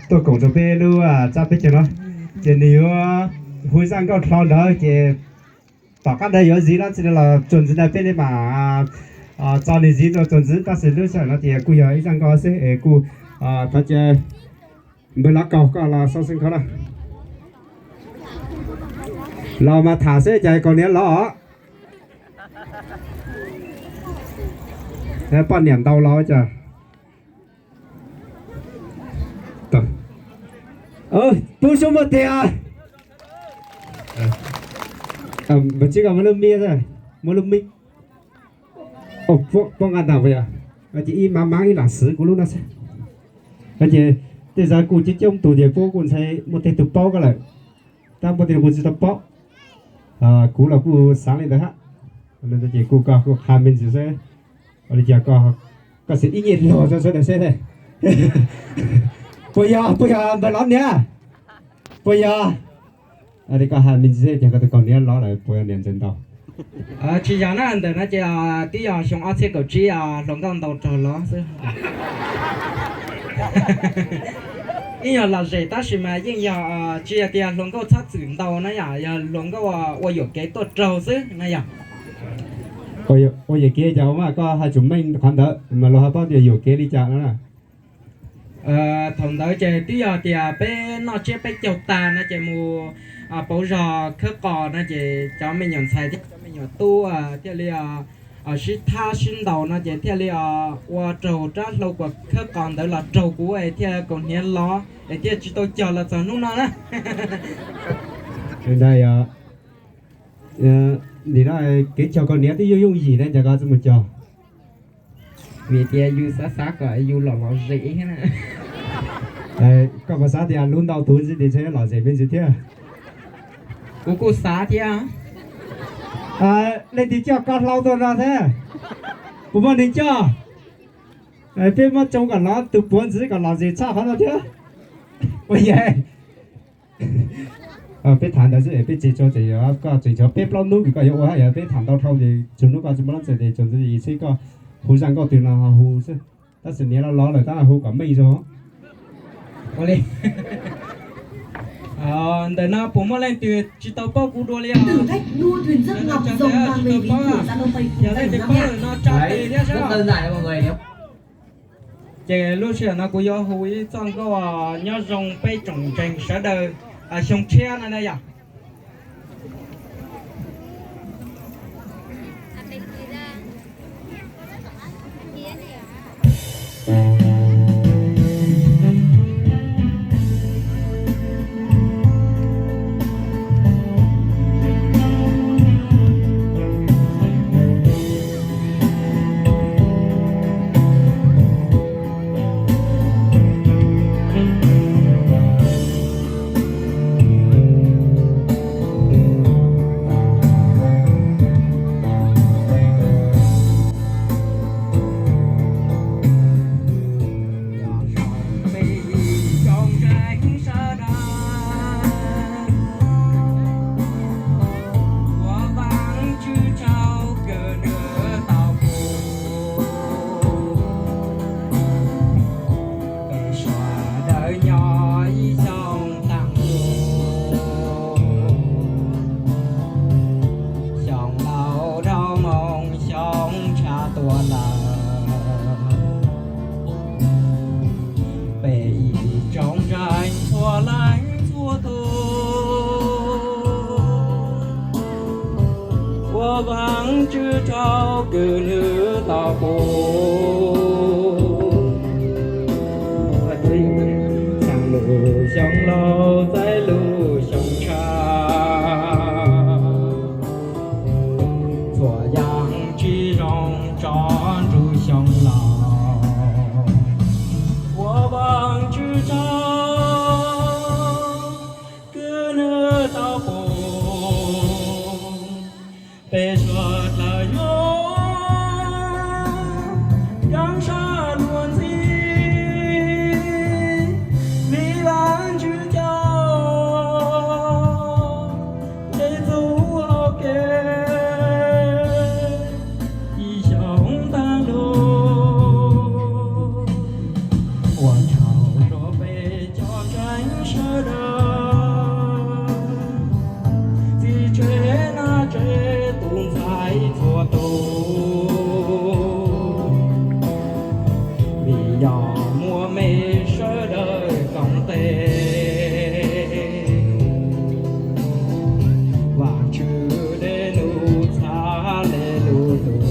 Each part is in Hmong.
tuaj koom rau peb lub tsab peb caug no, ces nws yuav hu zaj nkauj dhau ntawd ces tom qab ntawd yuav zis no tsis los tsuas ntxiv ntawd peb li mam tso nws zis rau tsuas ntxiv tab sis lub sij hawm no ces kuj yog ib zaj nkauj xwb es kuj thov caw npawg Lov Kaus koj los so xwb ko na. Los mas tham xwb cas Kaus Hniav los. Poj niam ntau los cas. Pub suab muaj tiag. Tsis kom muaj lub mic, muaj lub mic. Pub nqa ntawm puas yog? Ces ib mab mab ib lam xwv kuv lub no xwb. Ces tej zaum kuj coob coob tus ces pub kuj ntshai muaj tej tus paub koj lawm. Tab muaj tej kuj tsis tau paub. Kuv los kuj xav li ntawd hab. Ces kuj koj kuj qha me ntsis xwb. Ua li cas koj, koj xav ib nyuag luag rau sawv daws seb. Puas yog, puas yog npawg Lov Hniav? Puas yog? Koj hais me ntsis xwb ces koj tus Kaus Hniav los lawm puas yog niam ntxawm ntaus? Tsis yog na, ntawm no ces twb yog xyoo ob txhiab kaum tsib hluas nkauj ntaus raug los xwb. Yeej yog lom zem tab sis mas yeej yog tsis yog tias hluas nkauj txhob txwm ntaus na yom, yog hluas nkauj ua yuam kev tuaj raug xwb na yom. Ua yuam kev cas ua mas koj hais tsum meej qhov ntawd mas luag ho paub tias yuam kev li cas no na. Thaum ntawd ces twb yog tias peb noj tsiab peb caug tag no ces mus pauv zog khawb qos no ces cov me nyuam ntxhais thiab cov me nyuam tub thiaj li sib thab sib ntaus no ces thiaj li ua raug rab hlau kuas khawb qos ntawd los raug kuv es thiaj Kaus Hniav los es thiaj tsis tau cog los txog hnub no na. Nim no kev cog Kaus Hniav twb yooj yooj yim na cas koj tsis mus cog? Vim tias yus xav xav kom yus lom lom zem thiab na. Koj puas xav tias lub ntau tus ntxiv ces ntshe lom zem me ntsis thiab? Kuv kuj xav thiab. Leej twg coj koj hlau tuaj no thiab? Puas muaj neeg coj? Peb muab tsoo kom lov tus puav ntxiv kom lom zem tshaj qhov no thiab. Ua yog peb tham ntawd xwb es peb tseg tso ces yog koj tseem tshuav peb plaub hnub kws koj yuav ua hab yog peb tham ntau dhau ces txhua hnub koj tsis muaj lub txim ces tsuas ntxiv xwb koj hu zaj nkauj twg no ho hu xwb. Tab sis niam los los lawm tab hu kom meej zog. Ua li, ntawm no puas muaj leej twg tsis tau paub kuv dua li os? Yog leej twg paub lawm no tsa tes thiab sab. Ces lub sij hawm no kuv yuav hu ib txoj nkauj nyob zoo peb tsoom ntseeg sawv daws xyoo tshiab no na yom. Peb sawv daws nyob ib xyoos tag mus, xyoo laus dhau moo xyoo tshav tuaj lawm. Peb ib tsoom ntseeg txhua leej txhua tus, ua Vaajtswv tsaug kws nws tau pub xyaa lub xyoo laus txais lub xyoo tshav, txhua yaam tsi zoo tso nrug xyoo laus. Ua Vaajtswv tsaug kws nws tau pub peb suav dlawg nyob Rau peb cov ntseeg sawv daws, txiv tsev nab tsev tus ntxhais txhua tus, vim yog muaj mej sawv daws koom tes, Vaajtswv dej num txhab le lug lug.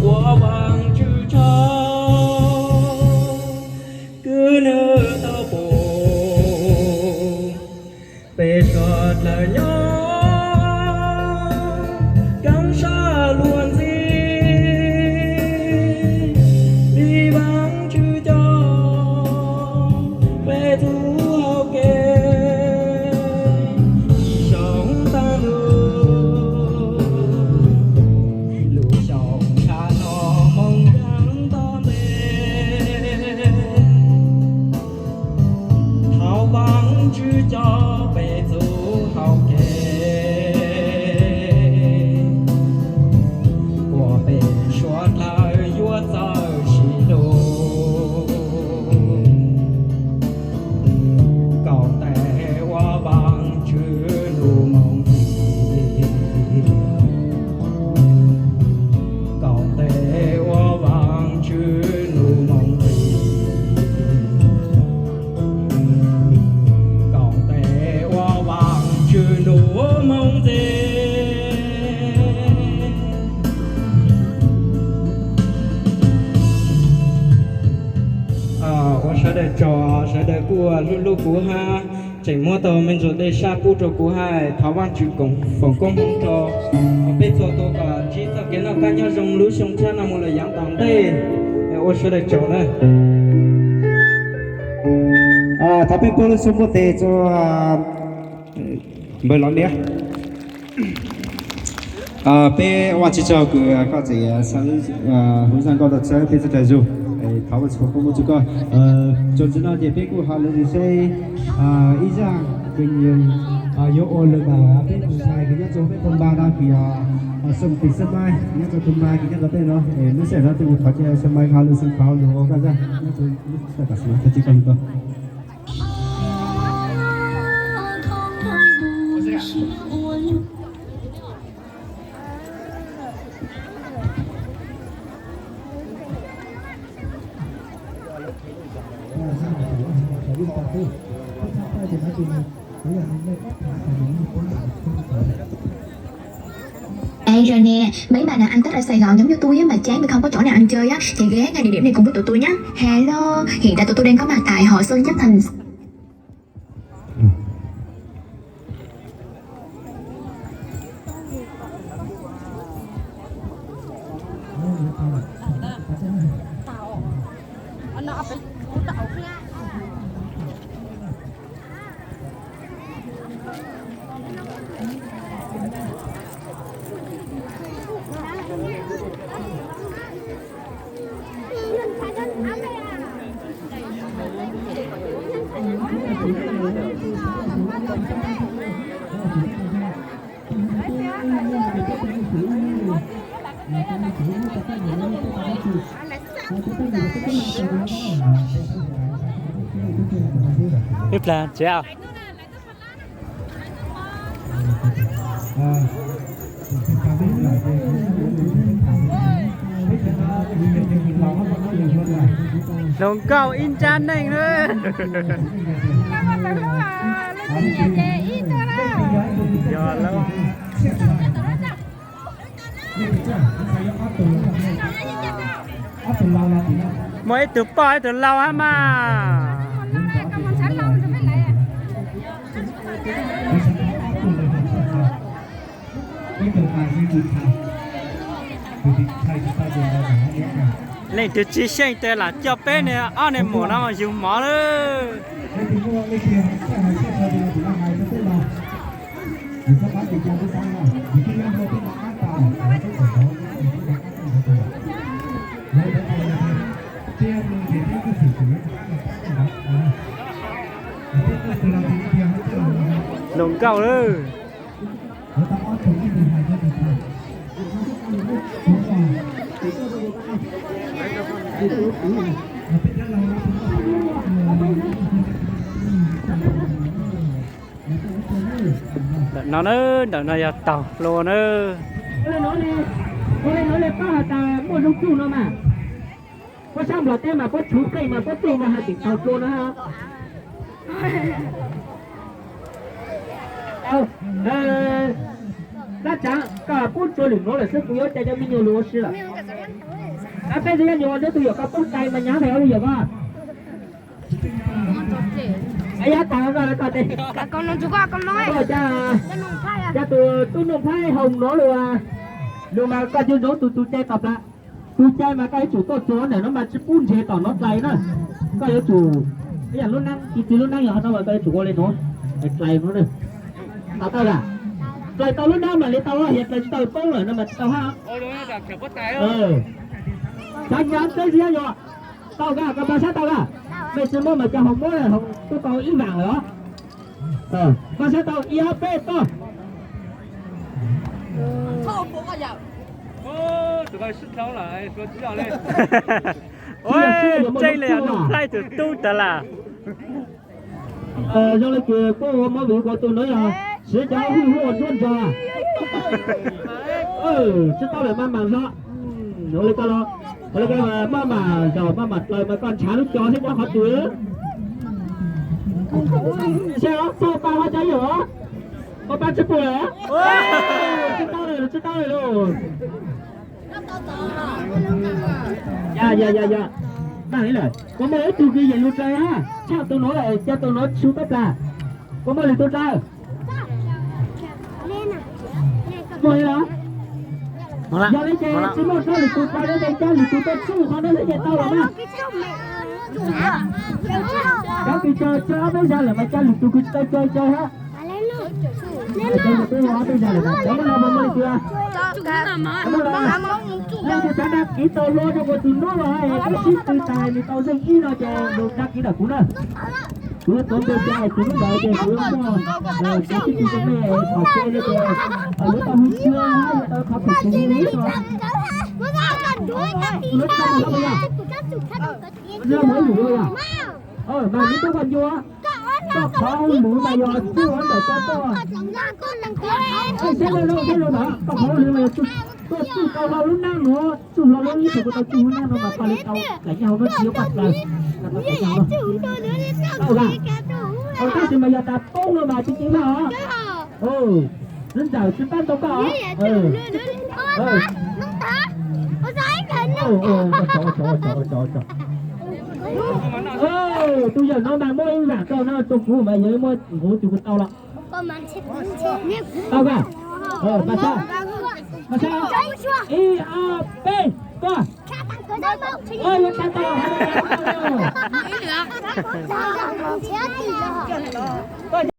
Ua Vaajtswv tsaug, kwv nwg tau pum peb suav dlawg nyob kaaj sab luag ntxhi, li Vaajtswv coj peb txug hauv kev xyoo taag lug, lug xyoo ntshaw no moog ncaaj nto ntev. Thov Vaajtswv coj peb txug hauv kev uas peb suav dlawg yuav txawj sib hlub. Koom tes ua Vaajtswv nub moog ntxhi. Koom tes ua Vaajtswv nub moog ntxhi. Koom tes ua Vaajtswv nub moog ntxhi. Ua sawv daws tsaug, sawv daws kuj ua hlub hlub kuv hab. Tseem muab tau me ntsis dej sab pub rau kuv hab. Thov Vaajtswv foom koob hmoov rau peb txhua tus kom ntsib txoj kev noj qab nyob zoo lub xyoo tshab no mus lawm yaav tom ntej. Ua sawv daws tsaug na. Thov peb puab lub xub npuab tes rua npawg Los Liab. Peb ua tsaug kws koj tseem xa lub hub zaj nkauj tau txhawb peb txhua tsav zug. Thov Vaajtswv foom koob hmoov rua koj. Txuas ntxiv no ces peb kuj has lug seb ib zaj kws yuav ua lug ntawm peb tus ntxhais kws nyob rua peb thoob npa no kws yog Xoo Pim Xab Maib, nyob rua thoob npa kws nyob rua peb no. Lub sij hawm no tej mus thov ca Xab Maib has lug xoo phau lug ua koj zaj nyob rua lub sij hawm no, thov ca koj lug tau. Ê, giờ nè, mấy bạn nào ăn Tết ở Sài Gòn giống như tôi á mà chán, mình không có chỗ nào ăn chơi á, thì ghé ngay địa điểm này cùng với tụi tôi nhá. Hello, hiện tại tụi tôi đang có mặt tại Hội Xuân Giáp Thìn. Ib plag tsev. Hluas nkauj ib nrab neej na. Yog lawm. Muaj ib tug poj ib tug lau hab mas. Leej twg tsis xyeej tes lam coj peb niag ob niag muam no mus yug mov lawm. Zoo nkauj lawm. Ntawm no na, ntawm no yog taug hlua na. Ua li no li, ua li no li pab has tas muaj zoo txuj no mas, puab sab Nplog teb mas puab tshuv pleej mas puab txuj mas has tseem taug hlua na. Dab tsav, koj pub tsuav lwm nuav lawm xwb, kuv yuav cais cov me nyuam lug ua si lawm. Ab, peb tug yog nyuam ua ntsuab tug yawm koj poob cai mas nyab pem ob tug yawm koj. Ab, yog tas koj, koj tes, koj tes, cas tus tub Nuj Phaib Hoo nuav lug, lug mas koj cuag ntsoov tus tus cai tom plawv. Tus cai mas koj yuav tsum tuaj txug ntawm no mas tsis pub nrhiav tom no dlais na. Koj yuav tsum, ib yam lub neej, txiv lub neej yog hov no mas koj yuav tsum ua li nuav, dlais nuav na. Tau tau lawm, dlais tau lub neej mam li tau, yog dlais tsis tau poob lawm no mas tsis tau hab. Cov nyav teb zia yog tau kag, koj npaj sab tau kag. Mej tsis muaj mas cov hoos muab hoos tuaj tau ib vam lawm os. Npaj sab tau ib ob peb tog. Tseeb li Nuj Nplhaib tus tub tag las. Zoo li kws puab ua movie ua tus nuav yog siv cov hwj huaj ua nruab nrog. Tsis tau lawm mas mam zog. Ua li ko los, ua li ko maj mam zaum maj mam dlaws mas koj nrhav lub cov thiab nyob qhov twg. Xyov txog pab hov cov yawm os, koj pab tsis pum lawm. Tsis tau lawm, tsis tau lawm lauj. Ya ya ya ya, mag li lawm, kuv muaj ib tug kws yeej lug dlaws hab, tshaj tus nuav lawm, cov tus nuav tshua pab plag. Kuv muaj lwm tus dlaws. Muaj li los? Yog li ces tsis muaj txhob lwm tus dlaws, coj lwm tus tuaj tsuj qhov no xwb ces tau lawm na. Cov kws caw caw ob peb zag lawm mas coj lwm tus kws tsis tau caw caw hab. Cov kws twb ua ob peb zag lawm mas cov muaj no mas muaj li tias, muaj li tias cov dag kiv tau luaj rau kuv tus nub los es koj sib tw tas nws tau zeej ib no ces lug dag kiv ntawm kuv na. Kuv yuav tuav npe tias kuv lub ntawd ces kuv yuav muaj cov sib tw rau mej thaum kawg li ces yuav tau hu cia hab yuav tau qhov phem tsis li no. Lub tau mus lub yog, lub mus lub yog, mas lub tub koj ncua, koj qhov lub mas yog tsuj ntawm koj tuaj. Saib zoo, saib zoo ntawd, koj qhov lub mas yog tuaj tsuj tau hlo lub neej nuav, tsuj hlo lub ib tug kuv tau tsuj lub neej no mas koj li tau txais nyob hauv nuav tsis yuav paj plaws. Tau kag, tab sis mas yog tas poob no mas tsis ceev na os. Txiv ntxawm tsis pab tau koj os. Tus yawm no mas muaj ib vam rau no rau kuv mas yog muaj nqus tus kuv tau los. Tau kag, mas sab, mas sab, ib ob peb, koj. Yuav tau tau, koj